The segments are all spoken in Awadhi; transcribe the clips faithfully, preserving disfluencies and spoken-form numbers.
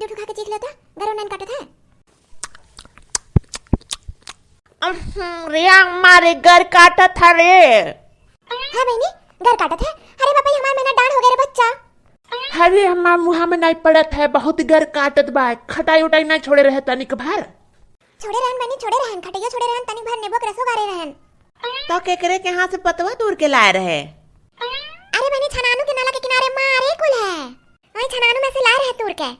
दू ठो खा के चीख लो तो, गरो नान काटत है। अहं, रे अम्मा रे, गर काटत है रे। हाँ बहिनी, गर काटत है। अरे बापा, ये हमार मेहना डांड हो गए रे बच्चा। अरे हमार मुहा में नाई पड़त है, बहुत गर काटत बा। खटाई उटाई नाई छोड़े रहे तनिक भर। छोड़े रहन बहिनी, छोड़े रहन, खटैया छोड़े रहन, तनिक भर नेबो के रसो गारे रहन। तो केकरे के यहाँ से पतवा तूर के लाए रहे? अरे बहिनी, छनानू के नाला के किनारे मारे कुल है, वही छनानू में से लाए रहे तूर के।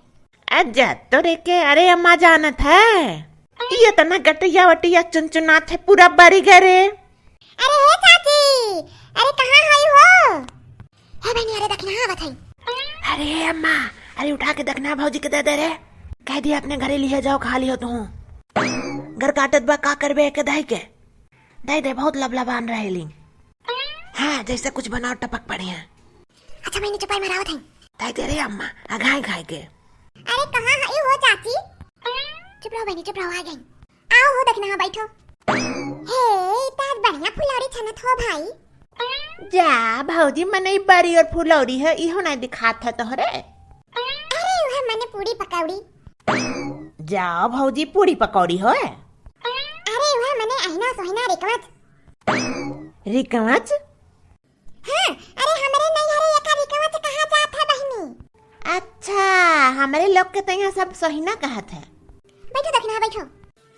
अच्छा, तोरे के, अरे अम्मा जानत है, ये तना गटैया वटैया चुनचुनात है, पूरा बरी गए रे। अरे हे चाची, अरे कहाँ हई हो? हे बहिनी, अरे दखिना आवत हई। अरे हे अम्मा, अरे उठा के दखिना भौजी के दे दे रे, कह दिया अपने घरे लिहे जाओ, खा लियो तू। गर काटत बा, का करबे के दही के? दे दे, बहुत लबलबान रहेली। हाँ, जैसे कुछ बनाओ टपक पड़ी है। अच्छा, बहिनी चुपाई मरावत है। दे दे रे अम्मा, अघाई घाई के। अरे कहाँ हई हो चाची? चुप रहो बहिनी, चुप रहो, आ गई। आओ हो दखिना, हाँ बैठो। हे, ई तो आज बढ़िया फुलौरी छनत हो भाई। जा भौजी, मने ई बरी और फुलौरी है, इहो नहीं दिखात है तोहरे। अरे उहे मने पूड़ी पकौड़ी। जा भौजी, पूड़ी पकौड़ी हो। अरे उहे मने अहिना सोहिना रिकवच। रिकवच? हाँ, अरे हमरे नैहरे एका रिकवच कहा जात है बहिनी। अच्छा, हमरे लोग के तो यहाँ सब सोहिना कहत है। बैठो दखिना, बैठो।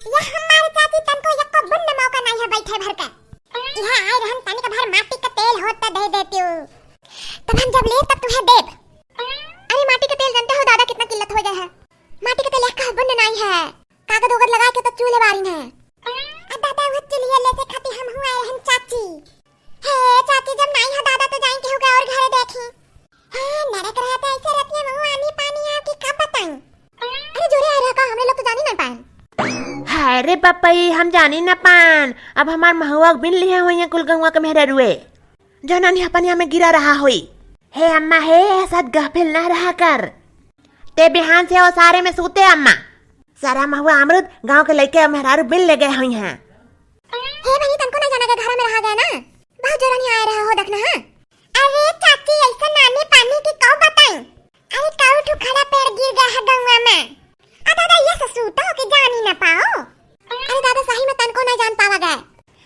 यह हमारे चाची तनको यक्को बुन्न मौका नहीं है बैठे भर का। यहाँ आए रहन तनिक भर माटी का तेल होत त दे देती हूँ। तब हम जब ले तब तुम्हें देब। अरे माटी का तेल जानते हो दादा कितना किल्लत हो गया है। माटी का तेल यक्को बुन्न नहीं है। कागद उगद लगा के तो चूल्हे बारी है। अब दादा वो चूल्हे ले से खाती हम हुआ रहन चाची। हे चाची, जब नाई हो दादा तो जाई केहू के और घरे देखी। हाँ, नरक रहत है ऐसे रतिया में आनी पानी आओ कि का बताई। अरे जोरे आ रहा का, हमरे लोग तो जानी ना पाएन। हाय रे बपई, हम जानी ना पान। अब हमार महुआ बिन लिहे हुई है कुल गहुआ के मेहररुए। जनन ही अपन यहाँ में गिरा रहा होई। हे अम्मा हे, ये साथ गहफिल ना रहा कर। ते बिहान से ओसारे में सूते अम्मा। सारा महुआ अमरुद गाँव के लइके मेहरारू बिन ले गए हुई हैं। हे बहिनी, तनको ना जाना के घर में रहा गए ना। बहुत जोरन ही आए रहा हो दखिना, हाँ। अरे चाची, ऐसा नानी पानी की कौ बताई। अरे कौ ठू खड़ा पेड़ गिर गया है गौवा में। आ दादा, ये से सूता हो कि जानी ना पाओ। अरे दादा, सही में तनको ना जान पावा गए।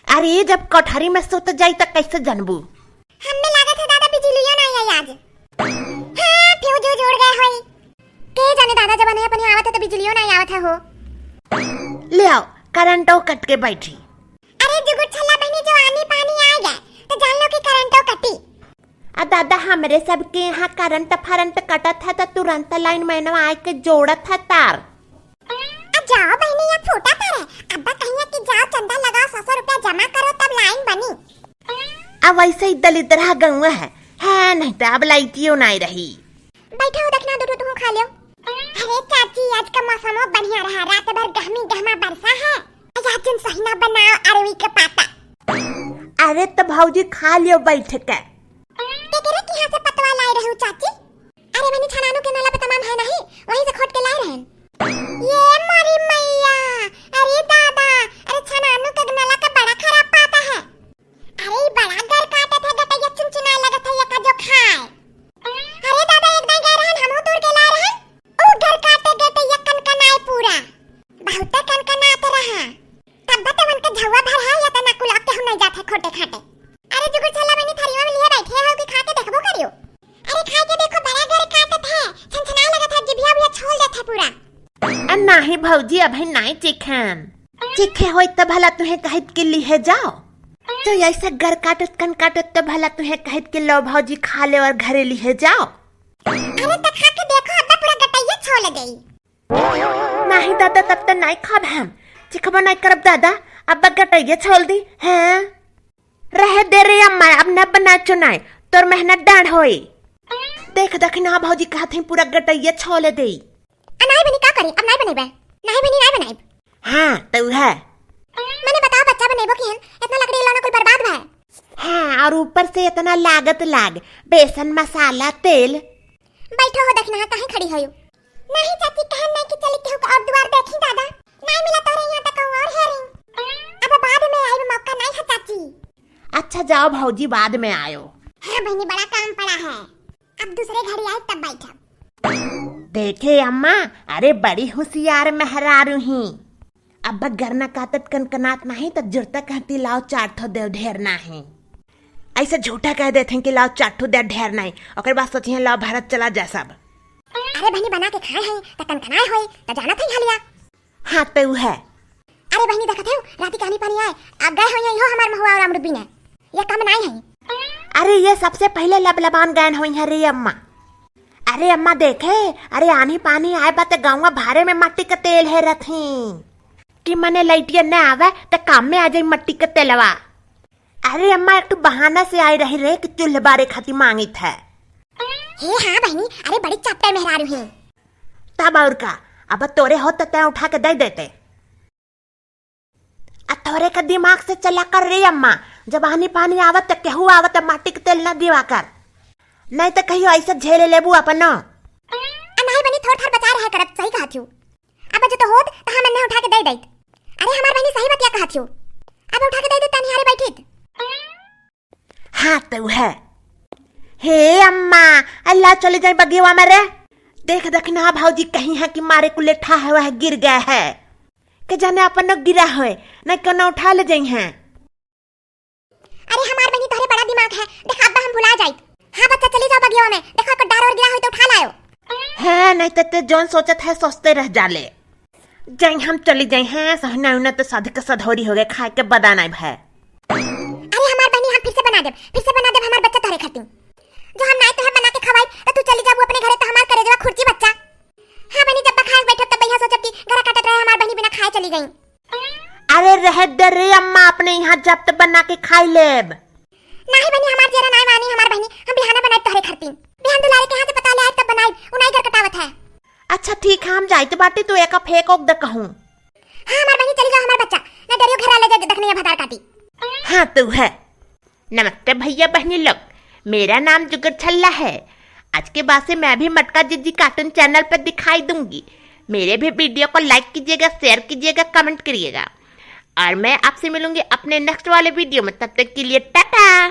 अरे जब कोठरी में सुत जाई त कैसे जानबू? हमें लागत है दादा बिजलियो ना आई आज। हाँ, फ्यूज उज उड़ गए होई। के जाने दादा, जब अनया पनिया आवत है तो बिजलियो ना आवत है हो। ले आओ, करंटो कट के बैठी। अरे जुगुर छल्ला बहिनी, जो आनी पानी आ गया तो जान लो कि करंटो कटी। आ दादा, हमरे सबके यहाँ करंट फरंट कटत है तो तुरंत लाइन मैनवा आए के जोड़त है तार। आ जाओ बहिनी, ये फूटा तार है। अब्बा कहिया कि जाओ चंदा लगाओ, सौ सौ रुपया जमा करो तब लाइन बनी। अब वैसे ही दलिद्रा गौवा है, है नहीं तो अब लाइटियो नहीं रही। बैठा हो दखिना, दो दो तुम खा लो। अरे चाची, आज का मौसमो बढ़िया रहा, रात भर गहमी गहमा बरसा है। आज तुम सहिना बनाओ अरवी के पाता। अरे तो भौजी खा लियो बैठ के। केकरे के यहाँ से पतवा लाए रहू चाची? अरे मैंने छनानू के नाला पे तमाम है नहीं, वहीं से खोट के लाए रहन। ये मोरी मैया, अरे दादा, अरे छनानू के नाला का बड़ा खराब पाता है। अरे ई बड़ा गर काटत है, गटैया चुनचुना लगत है, एका जो खाए। अरे दादा, एक दाई गए रहन, हमहू तूर के लाए रहन। ऊ गर काटे गटैया कनकनाए पूरा, बहुते कनकनात रहा। तब तो मन के झौवा भर है, या तना कुला के हम नहीं जाते खोटे खाटे। अरे जुगुर छल्ला बहिनी, थरिया में लिए बैठे हो कि खा के देखबो करियो। अरे खाए के देखो, बड़ा गर काटत है, छनछनाए लगत है, जिभिया उभिया छोल देत है पूरा। आ नाही भौजी, अभी नाही चिखन। चिखे होई त भला तुहे कहित के लिहे जाओ। तो ऐसे गर काटत कन काटत त भला तुहे कहित के लो भौजी खा ले और घरे लिहे जाओ। अरे त खा के देखो, अब पूरा गटैया छोल देई। नाही दादा, तब त नाही खाब हम। चिखबो नाही करब दादा, अब गटैया छोल दी। हाँ। रहे दे रे अम्मा, अब न बना चुनाए, तोर मेहनत डांड होई। देख दखिना भौजी कहत हई पूरा गटैया छोले देई। आ नाई बनी का करी, अब नाई बनेबे। नाई बनी, नाई बनाइब। हाँ, तो है। मने बताओ बच्चा बनेबो किहन, इतना लकड़ी लौना कुल बर्बाद भा। हाँ, और ऊपर से इतना लागत लाग, बेसन, मसाला, तेल। बैठो हो दखिना, काहे खड़ी हो? नहीं चाची, कहन नहीं कि चली केहू के और दुआर देखी दादा। नहीं मिला तोरे यहाँ तक और हेरी। अब बाद में आइब, मौका नहीं है चाची। अच्छा जाओ भौजी, बाद में आयो। हाँ बहिनी, बड़ा काम पड़ा है, अब दूसरे घड़ी आए तब बैठब। देखे अम्मा, अरे बड़ी हुसियार मेहरारू ही। अब गरना काटत कनकनात नाही त जुरता कहती लाव चार ठो देव ढेर नाही। ऐसे झूठा कह देते हैं कि लाव चार ठो देव ढेर नाही, ओकर बाद सोचिए लाव भारत चला जा सब। अरे बहनी बना के खाए हैं त कनकनाए होई त जानत है हलिया। हाँ तो है। अरे बहनी देखत है राती के आनी पानी आए आ गए हो यही हो हमार महुआ और अमरुद बिने। ये कम नाही है। अरे ये सबसे पहले लबलबान गैन होई है रे अम्मा। अरे अम्मा देखे, अरे आनी पानी आए बा त गाँव भारे में मट्टी के तेल है रथी कि मने लइटिया न आवे त काम में आ जाई मट्टी के तेलवा। अरे अम्मा एक ठो बहाना से आई रही रे कि चूल्हे बारे खातिर मांगित है। हे हाँ बहनी, अरे बड़ी चैप्टर मेहरारू ही। तब और का, अब तोरे हो त तै उठा के दे देते। आ तोरे का दिमाग से चला कर रे अम्मा, जब आनी पानी आवत त केहू आवत त माटी के तेल न दिवा कर, नहीं त कहियो ऐसे झेले लेबू अपनो। आ नहीं बनी, थोड़ थार बचा रहा करत, सही कहत हूँ। अब जो तो होत त हम अन्ने उठा के दे देत। अरे हमार बहनी सही बतिया कहत हूँ, अब उठा के दे देत तनी हारे बैठित। हाँ तो है। हे अम्मा, अल्लाह चली जाए बगिया में रे। देख देख ना भौजी कहीं है कि मारे कुले ठा है वह गिर गया है। के जाने अपन न गिरा होए, न कोनो उठा ले जाई हैं। अरे हमार बहनी तोहरे बड़ा दिमाग है, देखा अब हम भुला जाइत। हाँ बच्चा चली जाओ बगिया में, देखा को डार और गिरा होई तो उठा लायो। है नहीं तो ते जौन सोचत है सोचते रह जाले। जाई हम चली जाई हैं, सहना उना तो साध के सधौरी हो गए, खाए के बदा नहीं भय। अरे हमार बहनी हम फिर से बना देब, फिर से बना देब हमार बच्चा तोहरे खातिर। जो हम नाई तोहे बना के खवाई तो तू चली जाबू अपने घरे तो हमार करेजवा खुर्ची बच्चा। हाँ बहनी जब खाए बैठब तब भैया सोचब कि गरा काटत रहे हमार बहनी बिना खाए चली गई। अरे रह दे रे अम्मा, अपने यहाँ जब त बना के खाई लेब। नाही बहनी हमार जेरा नाई मानी हमार बहनी, हम बिहाना बनाई तोहरे खातिर। बिहान दुलारे के यहाँ से पता ले आए तब बनाई, उनाई घर कटावत है। अच्छा ठीक है हम जाइत बाटी, तू एका फेंक ओक दे कहूँ। हाँ हमार बहनी चली जाओ हमार बच्चा, ना डरियो घर आ ले जा दखनिया भतार काटी। हाँ तू है। नमस्ते भैया बहनी लोग, मेरा नाम जुगर छल्ला है। आज के बाद से मैं भी मटका जिज्जी कार्टून चैनल पर दिखाई दूंगी। मेरे भी वीडियो को लाइक कीजिएगा, शेयर कीजिएगा, कमेंट करिएगा और मैं आपसे मिलूंगी अपने नेक्स्ट वाले वीडियो में। तब तक के लिए टाटा।